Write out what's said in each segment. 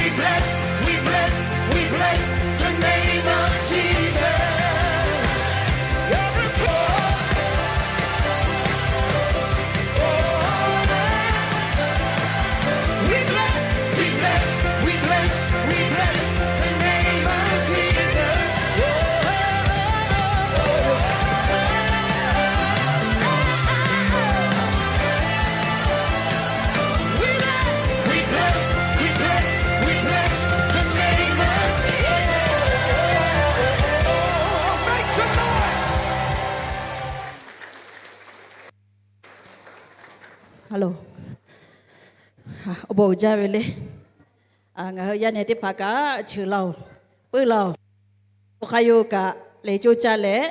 We bless, we bless, we bless the name of Jesus. Every prayer. We bless, we bless, we bless, we bless the name of Jesus. We bless, we bless, we bless, we bless the name of Jesus. Make some noise. Awˬ bon uiˍ jaˇ ve le. Ngaˬ hui yaˇ nehˬ teˇ hpaˍ kaꞈ cheuˬ laˇ-oˬ, puiˉ laˇ-oˬ. Oˇ hk'aˇ yawˇ kaꞈ leh coˇ caˇ leh,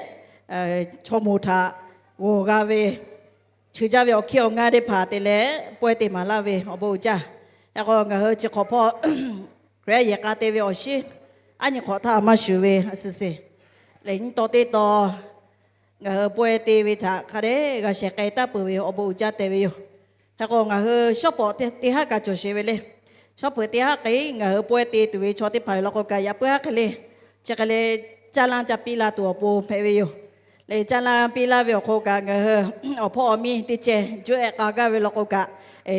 chaw moˍ htaꞈ g'awˬ g'a ve, cheuˬ jaˇ ve awˬ hkiˇ awˬ ngaˇ teˇ hpaˍ te leh pawehˇ te maˍ laˇ ve awˬ bon uiˍ jaˇ. Hk'e k'o, ngaˬ hui chi hk'awꞈ hpawˇ Hkriꞈ yaˇ yehˬ k'a te ve awˬ shinˉ aˉ nyi hk'awꞈ htaˇ maˇ shuˍ ve a suhˍ seˍ lehˬ, nyiˇ taw teˇ taw ngaˬ hui pawehˇ te ve htaꞈ hk'a dehꞈ g'a shehˍ k'ai taˍ peuˬ ve awˬ bon uiˍ jaˇ tehꞈ ve yoˬ. Hk'e k'o, ngaˬ hui shawˉ pawˍ teˇ haˉ kaꞈ cawˬ sheˍ ve le. Shawˉ peuˍ teˇ haˉ k'ai ngaˬ hui pawehˇ te tuˬ ve chaw teˇ hpaˍ ve law k'o kaꞈ, yaꞈ puiˉ haˉ hk'e le, chi hk'e le, caˇ lanˇ ca piˇ la tuˬ awˬ pon hpehꞈ ve yoˬ. Lehˬ, caˇ lanˇ piˇ laˇ ve awˬ hk'oˆ kaꞈ, ngaˬ hui awˬ hpawˇ awˬ miˇ teˇ ceh juˇ ehˍ k'a gaˇ ve law k'o kaꞈ,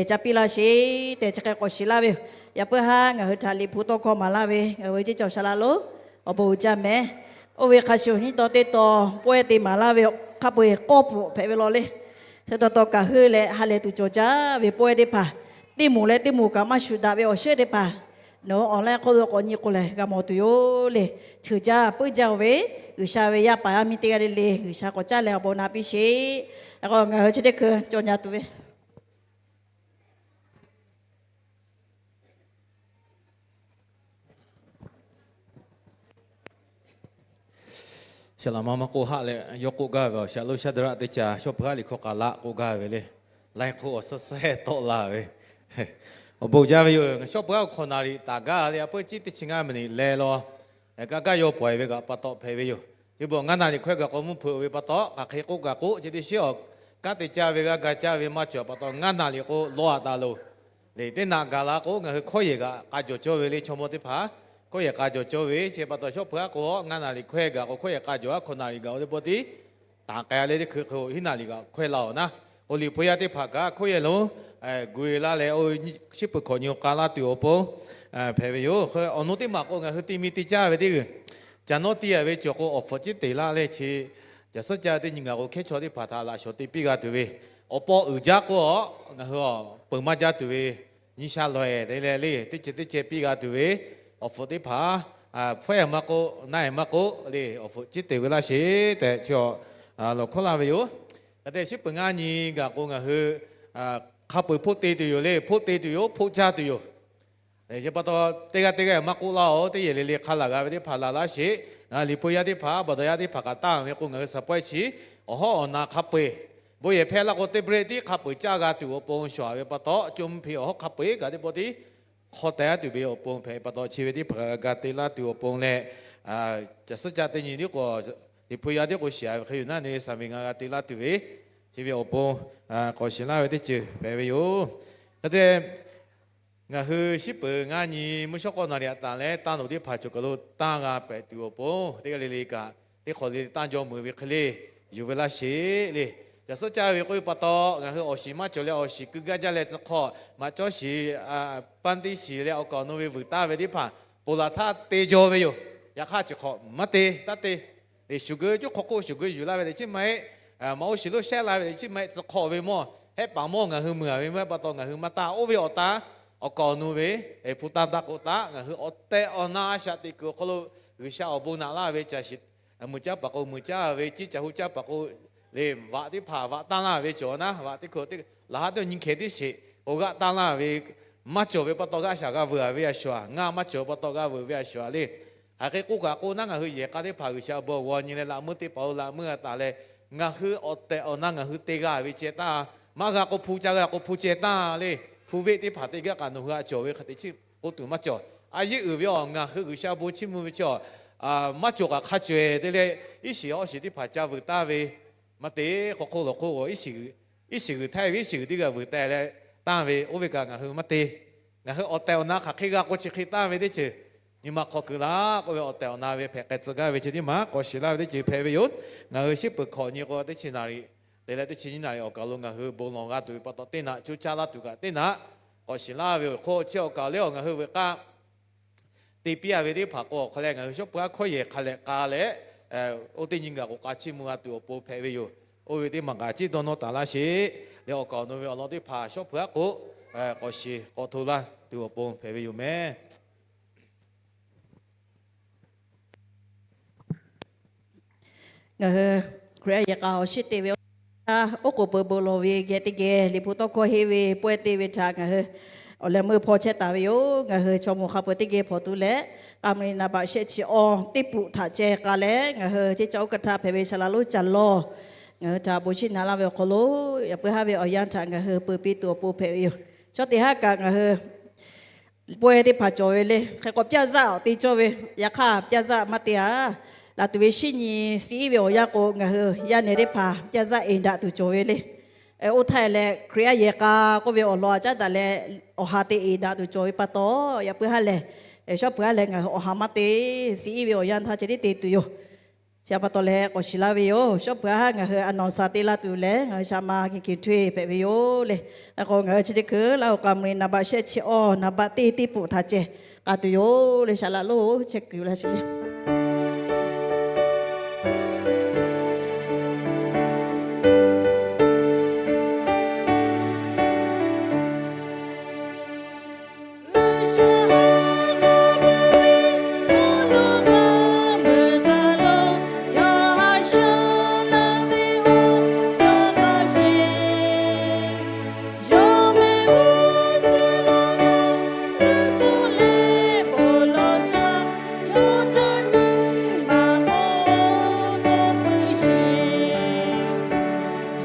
ca piˇ laˇ sheˍ tehꞈ chi hk'e k'awꞈ shiˍ laˇ ve yoˬ. Yaꞈ puiˉ haˉ ngaˬ hui htaꞈ liꞈ hpu tawˇ hkawˇ maˍ laˇ ve ngaˬ hui ve ceˇ cawˬ shaˍ laꞈ lonˉ awˬ bon uiˍ jaˇ mehˍ. Oˇ ve hk'a shuˍ nyiˇ taw teˇ taw pawehˇ te maˍ laˇ ve hk'a peu-eˬ k'awˇ pfuhˍ hpehꞈ ve law le. Hk'e taw taw kaꞈ heuˆ leh ha lehˬ tuˬ cawˬ jaˇ ve pawehˇ teˇ hpaˍ, teˇ moˍ leh teˇ moˍ kaꞈ maˇ shuˍ daꞈ ve awˬ shinˉ teˇ hpaˍ, nawˬ hui online hk'oˆ lo k'awꞈ nyi k'o lehˬ g'a mawˬ tuˬ yoˬ le. Cheuˬ jaˇ puiˉ jaˇ-oˬ ve G'uiˬsha ve yaˇ paˍ yaˇ miˇ teˇ g'aˇ le le G'uiˬsha k'awꞈ caˉ leh awˬ bon naꞈ piˇ sheˍ. K'o, ngaˬ hui chi teˇ hkui cawˬ nyi tuˬ ve Saˍ laꞈ ma maˇ k'oˆ haˆ leh yawˇ k'oˆ gaˇ ve, awˬ shaˍ lonˉ Shaˍdraˆ teˇ ca shawˉ peuˬ haˉ liꞈ hkawˇ k'a laˆ k'oˆ gaˇ ve le. Laiˉ hk'oˆ awˬ suhˉ suhˉ tawˆ la ve, awˬ bon jaˇ ve yoˬ. Shawˉ peuˬ haˉ hkawꞈ naˍ riˍ taˍ gaˇ le, a peuˬ ciˉ teˇ chi ngaˇ miˬ niꞈ leh law, ka gaˇ yawˇ pawˍ-e ve kaꞈ pa taw hpehꞈ ve yoˬ. Chi beuꞈ ngaˇ naˍ riˍ hkawehˇ gaˬ k'o mvuhˇ hpeuꞈ ve pa taw, hk'aˬ hk'e k'oˆ kaꞈ k'oˆ, chi teˇ shiˉ awˬ kanˉ te caˇ ve g'aˇ ga caˇ ve maˇ cawˬ pa taw, ngaˇ naˍ riˍ k'o law aꞈ taˍ loˬ. Lehˬ, teˇ naꞈ gaˬ la k'o ngaˬ hui hkawˇ yehˬ kaꞈ k'a jawˬ cawˇ ve le, chaw mawˇ teˇ hpaˍ hkawˇ yehˬ k'a jawˬ cawˇ ve. Chi pa taw shawˉ peuˬ haˉ k'o ngaˇ naˍ riˍ hkawehˇ gaˬ k'o, hkawˇ yehˬ k'a jawˬ haˉ hkawꞈ naˍ riˍ gaˬ-o teˇ pawˆ tiˉ taˍ k'ai le teˇ hkui hk'e hiˉ naˍ riˍ kaꞈ hkawehˇ la-oˬ naˉ. K'o, liꞈ hpu yaˇ teˇ hpaˍ kaꞈ hkawˇ yehˬ lonˉ gu-e laˇ leh, oˇ shiˉ peuˬ hkawꞈ nyi k'a laˇ tuˬ awˬ pon hpehꞈ ve yoˬ. Awˬ nu teˇ maˬ k'o ngaˬ hui te mi te caˇ ve teˇ g'uiˬ, caˬ nawˉ tiˇ yaꞈ ve cawˬ k'o, awˬ hpfuhꞈ ciˉ te laˇ leh chi, caˬ suhˉ caˇ teˇ nyi ngaˬ k'o hkehˉ chaw teˇ hpaˍ htaꞈ laꞈ shawˍ te piˇ g'a tuˬ ve, awˬ paw uiˍ jaˇ k'o, ngaˬ hui awˬ peuˬ maˇ jaˇ tuˬ ve, nyi sha lawˬ-e te leh le, teˇ ceuˬ teˇ ceh piˇ g'a tuˬ ve, awˬ hpfuhꞈ teˇ hpaˍ hpawehˇ maˇ k'oˆ, na-e maˇ k'oˆ le, awˬ hpfuhꞈ ciˉ te ve laˇ sheˍ tehꞈ chi awˬ lawˬ hkawˉ laˇ ve yoˬ. Hk'e te shiˉ peuˬ ngaˇ nyi gaˬ k'o ngaˬ hui hk'a peu-eˬ hpoˆ te tuˬ yoˬ le, hpoˆ te tuˬ yoˬ, hpoˆ caˇ tuˬ yoˬ. Chi pa taw, teˇ g'aˇ teˇ g'aˇ maˇ k'oˆ laˇ-oˬ, teˇ yehˬ le le hk'a laˬ g'a ve teˇ hpaˍ laˬ laˇ sheˍ. Liꞈ hpu yaˇ teˇ hpaˍ, bawˬdawˬ yaˇ teˇ hpaˍ kaꞈ tanˇ ve k'o, ngaˬ hui suhˍ pawehˇ chi awˬ hawˉ awˬ na hk'a peu-eˬ, bon yehˬ hpehˇ laˇ k'o teˇ break tiˉ hk'a peu-eˬ caˇ g'a tuˬ awˬ pon shawˍ-a ve pa taw, co mvuhˇ hpe awˬ hawˉ hk'a peu-eˬ kaꞈ teˇ pawˆ tiˉ hk'aw teh tuˬ ve awˬ pon hpehꞈ pa taw, chi ve teˇ hpaˍ g'a te laˇ tuˬ awˬ pon leh, caˬ suhˉ caˇ teˇ nyi tiˉ k'o, liꞈ hpu yaˇ tiˉ k'o shiˍ-a ve hk'e yoˬ naˉ, ne saˍ ve ngaˬ g'a te laˇ tuˬ ve, chi ve awˬ pon k'awꞈ shiˍ laˇ ve teˇ ceuˬ hpehꞈ ve yoˬ. Hk'e te ngaˬ hui shiˉ peuˬ ngaˇ nyi mvuhˇ shawˉ k'awˇ naˍ riˍ aꞈ taˍ leh tanˇ loˍ teˇ hpaˍ cawˬ kaˬ lo tanˇ g'a hpehꞈ tuˬ awˬ pon, teˇ g'aˇ le le kaꞈ teˇ hk'awꞈ le tanˇ jaw meuꞈ ve hk'e le yuˬ ve laˇ sheˍ le. Caˬ suhˉ caˇ ve k'oˆ ve pa taw, ngaˬ hui awˬ shiˍ maˇ cawˬ leh awˬ shiˍ keu gaˇ jaˇ leh tcuh hk'aw maꞈ cawˇ shiˍ, paˇ tiˇ shiˍ leh awˬ kaˍ awˬ nu ve vuiˬ taˍ ve teˇ hpaˍ ponˬ laˬ htaˇ te jaw ve yoˬ. Yaꞈ hk'aˇ chi hk'awꞈ maˇ te taˇ te. Leˬ shuˍ geu cuˇ hk'aw hk'oˆ shuˍ geu yuˬ laˇ ve le chi maˇ heˆ. Maˇ oˇ shiˍ lo shehˆ la ve le chi maˇ heˆ, tcuh hk'aw ve mawˇ hehˆ paˍ mawˇ ngaˬ hui meuˬ-a ve maˇ heˆ pa taw, ngaˬ hui maˇ taˇ. Oˇ ve awˬ taˇ awˬ kaˍ awˬ nu ve hpu tanˇ taˇ k'o taˉ, ngaˬ hui awˬ tehˬ awˬ na a shaꞈ teꞈ kuiˬ awˬ hk'aw lo G'uiˬsha awˬ bon naꞈ laˇ ve caˬ shiˍ mui caˇ paˍ k'o mui caˇ ve, ciˇ caˬ hu caˇ paˍ k'o le vaꞈ teˇ hpaˍ vaꞈ tanˇ laˇ ve cawˬ naˉ, vaꞈ teˇ hkui teˇ laˬ haˉ teˇ nyi hkeh tiˉ sheˍ k'o g'aˆ tanˇ laˇ ve maˇ cawˬ ve pa taw, g'aˆ shaˍ g'a veuˬ-a ve a shuˍ-a, ngaˬ maˇ cawˬ pa taw g'a veuˬ ve a shuˍ-a le. Hk'aˬ hk'e k'oˆ kaꞈ k'o naˉ, ngaˬ hui yehˬ k'a teˇ hpaˍ G'uiˬsha awˬ bon awˬ g'aw nyi leh laꞈ meuˇ teˇ hpaˍ-oˬ, laꞈ meuˇ g'a taˍ leh, ngaˬ hui awˬ tehˬ awˬ na ngaˬ hui te g'a ve ceh taˇ, maˇ g'a k'o hpu ca g'a k'o hpu ceh taˇ le. Hpu veˆ teˇ hpaˍ teˇ g'aˇ kaꞈ nawˬ hui a cawˬ ve hk'e te chi k'oˆ tuˬ maˇ cawˬ. A yeˇ uiˍ ve awˬ ngaˬ hui G'uiˬsha awˬ bon chiˇ mvuh ve chi awˬ maˇ cawˬ kaꞈ hk'a caweh te leh, iˉ shiˍ awˬ shiˍ teˇ hpaˍ ca veuˬ taˇ ve maˇ te. Hk'aw hk'oˆ lawˬ hk'oˆ iˉ shiˍ g'uiˬ htaiˇ ve iˉ shiˍ g'uiˬ teˇ g'aˇ veuˬ teh leh tanˇ ve, oˇ ve kaꞈ ngaˬ hui maˇ te. Ngaˬ hui awˬ tehˬ awˬ na hk'aˬ hk'e g'a k'o chi hk'e taˇ ve teˇ ceuˬ nyi ma hk'aw keu laˇ k'oˆ ve awˬ tehˬ awˬ na ve hpehꞈ k'ai tcuh gaˇ ve chi teˇ maˬ k'awꞈ shiˍ laˇ ve teˇ ceuˬ hpehꞈ ve yoˬ. Ngaˬ hui shiˉ peuˬ hkawꞈ nyi k'o teˇ chi naˍ riˍ te leh teˇ chi nyiˇ naˍ riˍ awˬ kaˬ lo ngaˬ hui bon lawˬ g'a tuˬ ve pa taw teˇ naꞈ coˇ caˇ laˇ tuˬ kaꞈ teˇ naꞈ k'awꞈ shiˍ laˇ ve yoˬ. Hk'oˆ chi awˬ kaˬ lehˬ ngaˬ hui ve k'aˇ te piˇ a ve teˇ hpaˍ k'o awˬ hk'aw leh ngaˬ hui shawˉ peuˬ aˉ hkawˇ yehˬ hk'a lehꞈ k'a leh, oˇ teˇ nyi gaˬ k'o k'a chiˇ mvuh g'a tuˬ awˬ pon hpehꞈ ve yoˬ. Oˇ ve teˇ maˬ kaꞈ ciˉ dawˇ nawˇ taˍ laˇ sheˍ. Leh awˬ kaˬ awˬ nu ve awˬ lawn teˇ hpaˍ shawˉ peuˬ aˉ k'o k'awꞈ shiˍ k'awꞈ hto laˇ tuˬ awˬ pon hpehꞈ ve yoˬ mehˍ. Ngaˬ hui Hkriꞈ yaˇ yehˬ k'a awˬ shiˉ te ve oˇ k'oˍ peuˬ bon lawˬ ve geh teˇ geh Liꞈ hpu tawˇ hkawˇ henˇ ve pawehˇ te ve htaꞈ ngaˬ hui awˬ leh meuˇ hpaw chehˇ taˍ ve yoˬ. Ngaˬ hui chaw mawˬ hk'a peu-eˬ teˇ geh hpawnˬ tuˬ leh, k'a mvuhˇ miˬ naˍ baꞈ shehˆ chi awˬ teˇ puꞈ htaꞈ ceh k'a leh, ngaˬ hui teˇ caˇ oˇ kaꞈ htaꞈ hpehꞈ ve saˍ laꞈ lonˉ caˬ lawˬ ngaˬ hui htaꞈ bon shiˉ naˍ laˇ ve awˬ hk'aw lo, yaꞈ puiˉ haˉ ve awˬ yanˇ htaꞈ ngaˬ hui peuˬ piˇ tuˬ awˬ pon hpehꞈ ve yoˬ. Chaw teˇ haˉ kaꞈ ngaˬ hui pawehˇ teˇ hpaˍ cawˬ ve le. Hk'e k'o pyaˇ zaˆ awˬ te cawˇ ve, yaꞈ hk'aˇ pyaˇ zaˆ maˇ te a. Laˬ tuˬ ve shinˉ nyi siˉ iˉ ve awˬ yanˇ k'o, ngaˬ hui yaˇ nehˬ teˇ hpaˍ pyaˇ zaˆ eˍ daꞈ tuˬ cawˬ ve le. Oˇ htaˇ leh Hkriꞈ yaˇ yehˬ k'a k'oˆ ve awˬ lawn a caˉ daꞈ leh awˬ ha te eˍ daꞈ tuˬ cawˬ ve pa taw, yaꞈ puiˉ haˉ leh, shawˉ peuˬ haˉ leh ngaˬ hui awˬ ha maˇ te, siˉ iˉ ve awˬ yanˇ htaˇ ceh tiˉ te tuˬ yoˬ. Chi pa taw leh k'awꞈ shiˍ laˇ ve yoˬ. Shawˉ peuˬ haˉ ngaˬ hui a nawˬ shaˍ te laˇ tuˬ leh ngaˬ hui shaꞈ ma hkiˬ hkiˬ htoˇ hpehꞈ ve yoˬ le. Hk'e k'o ngaˬ hui chi teˇ hkui laˇ oˬ k'a mvuhˇ miˬ naˍ baꞈ shehˆ chi awˬ naˍ baꞈ teˇ teˇ puꞈ htaꞈ ceh k'a tuˬ yoˬ le. Shaˍ laꞈ lonˉ chehˇ kuiˬ laˇ sheˍ le.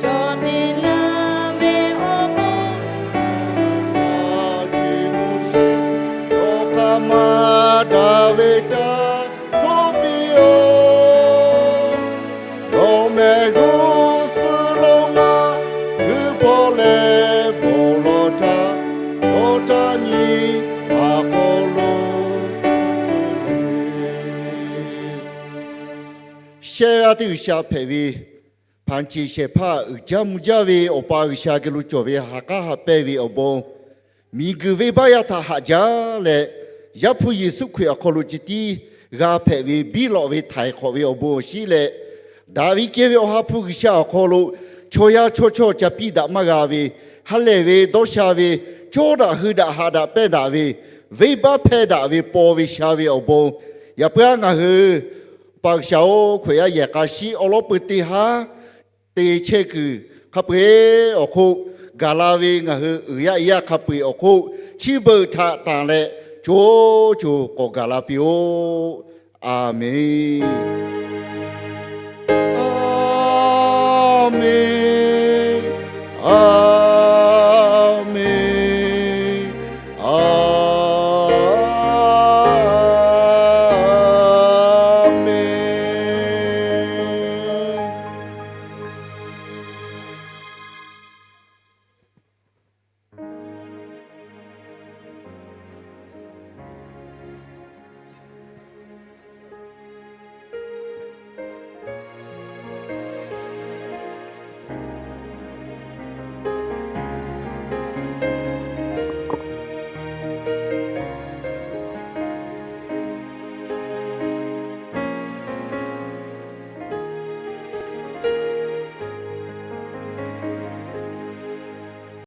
Yawˇ te naˇ ve awˬ hk'oˆ, yawˇ chi mvuhˇ sheˍ, yawˇ hk'aˇ maˇ daꞈ ve htaˇ hk'oˆ piˇ-oˬ. Yawˇ mehˆ g'uˇ suhˍ lo ngaˬ hui hpawˇ leh bon lawˬ htaˇ, yawˇ htaꞈ nyi ma hk'aw lo shehˆ g'aˇ teˇ G'uiˬsha hpehꞈ ve, hpanˍ ceˬ shehˍ hpaˇ uiˍ jaˇ mvuh jaˇ ve Awˬ pa G'uiˬsha geh lo cawˬ ve ha k'aˉ ha pehˇ ve awˬ bon, miˬguiˬ venˇbaˆ yaˇ htaꞈ haꞈ jaˇ leh, Yaˇ hpu Yeˍsuˆ Hkriꞈ awˬ hk'aw lo ceh tiˉ g'a hpehꞈ ve biˇ lawꞈ ve htaiˍ hk'awꞈ ve awˬ bon awˬ shiˉ leh, daꞈ ve kehˬ ve Awˬ ha hpu G'uiˬsha awˬ hk'aw lo chaw yaˇ chawˇ chawˇ ca piˇ daꞈ maˇ g'a ve, ha lehˬ ve dawˇ sha ve, cawˇ daꞈ hui daꞈ haꞈ daꞈ pehˇ daꞈ ve, venˇbaˆ hpehˇ daꞈ ve paw ve sha ve awˬ bon, yaꞈ puiˉ aˉ ngaˬ hui Awˬ pa G'uiˬsha-oˬ, Hkriꞈ yaˇ yehˬ k'a shiˉ awˉ lawˉ peu teˇ haˉ te chehˇ kuiˬ hk'a peu-eˬ awˬ hk'oˆ gaˬ la ve ngaˬ hui uiˍ yaˇ i yaˇ hk'a peu-eˬ awˬ hk'oˆ chi beuꞈ htaꞈ tanˬ leh co co k'awꞈ gaˬ la piˇ-oˆ. A menˍ.